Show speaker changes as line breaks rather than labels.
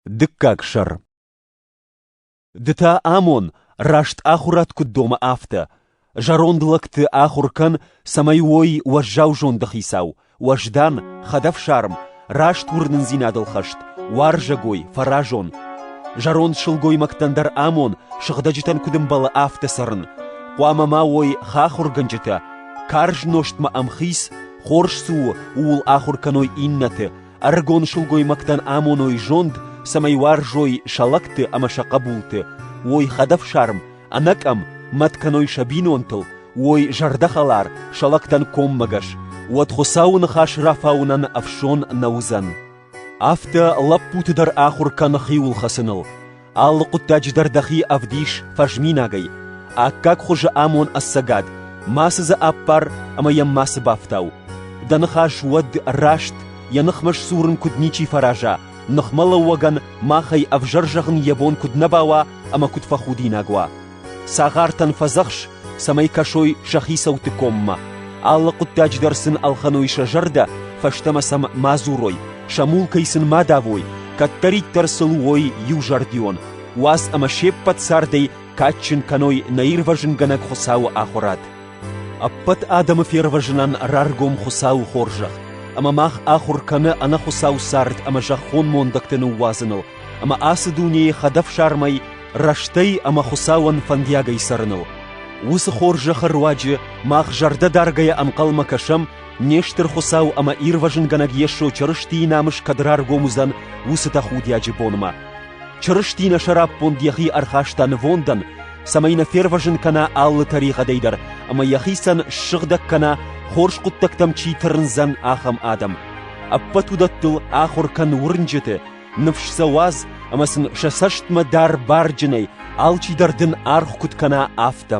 Дыккаг сӕр. Ды та амон, раст ахуырад куыд домы, афтӕ. Зӕронд лӕгты ахуыр кӕн, цӕмӕй уой уӕззау зонды хицау, уӕздан, хӕдӕфсарм, раст уырнындзинадыл хӕст, уарзӕгой, фӕразон. Зӕронд сылгоймӕгтӕн дӕр амон, сыгъдӕджытӕн куыд ӕмбӕлы, афтӕ цӕрын. Хъуамӕ ма уой хахуыргӕнджытӕ, карз нозтмӕ ӕмхиц, хорз цы у, ууыл ахуыр кӕной иннӕты, ӕрыгон сылгоймӕгтӕн амоной зонд, цӕмӕй уарзой сӕ лӕгты ӕмӕ сӕ хъӕбулты, уой хӕдӕфсарм, ӕнӕкъӕм, мӕт кӕной сӕ бинонтыл, уой зӕрдӕхӕлар, сӕ лӕгтӕн коммӕгӕс, уӕд Хуыцауы ныхас рафауынӕн ӕфсон нӕ уыдзӕн. Афтӕ лӕппуты дӕр ахуыр кӕн хиуыл хӕцыныл. Алы хъуыддаджы дӕр дӕхи ӕвдис фӕзминагӕй, аккаг хуызы амон ӕцӕгад, мацы дзы ӕппар ӕмӕ йӕм мацы бафтау. Дӕ ныхас уӕд раст, йӕ ныхмӕ сдзурын куыд ничи фӕраза, ныхмӕлӕууӕгӕн махӕй ӕвзӕр зӕгъын йӕ бон куыд нӕ бауа ӕмӕ куыд фӕхудинаг уа. Цагъартӕн фӕдзӕхс, цӕмӕй кӕсой сӕ хицӕутты коммӕ. Алы хъуыддаджы дӕр сын ӕлхӕной сӕ зӕрдӕ, фӕстӕмӕ сӕм ма дзурой, сӕ мулкӕй сын ма давой, кӕддӕриддӕр сыл уой иузӕрдион, уадз ӕмӕ се ппӕт цардӕй кадджын кӕной нӕ ирвӕзынгӕнӕг Хуыцауы ахуырад. Ӕппӕт адӕмы фервӕзынӕн раргом Хуыцауы хорзӕх, ӕмӕ мах ахуыр кӕны ӕнӕхуыцау цард ӕмӕ зӕххон мондӕгты ныууадзыныл, ӕмӕ ацы дунейы хӕдӕфсармӕй рӕстӕй ӕмӕ Хуыцауӕн фӕндиагӕй цӕрыныл. Уыцы хорзӕхы руаджы мах зӕрдӕдаргӕйӕ ӕнхъӕлмӕ кӕсӕм, не стыр Хуыцау ӕмӕ Ирвӕзынгӕнӕг Йесо Чырыстийы намыс кӕд раргом уыдзӕн, уыцы тӕхудиаджы бонмӕ. Чырысти нӕ сӕраппонд йӕхи ӕрхаста нывондӕн, цӕмӕй нӕ фервӕзын кӕна алы тӕригъӕдӕй дӕр ӕмӕ йӕхицӕн ссыгъдӕг кӕна, хорз хъуыддӕгтӕм чи тырндзӕн, ахӕм адӕм. Ӕппӕт уыдӕттыл ахуыр кӕн уырнджыты, ныфс сӕ уадз ӕмӕ сын сӕ цӕстмӕ дӕр барджынӕй, алчидӕр дын аргъ куыд кӕна, афтӕ.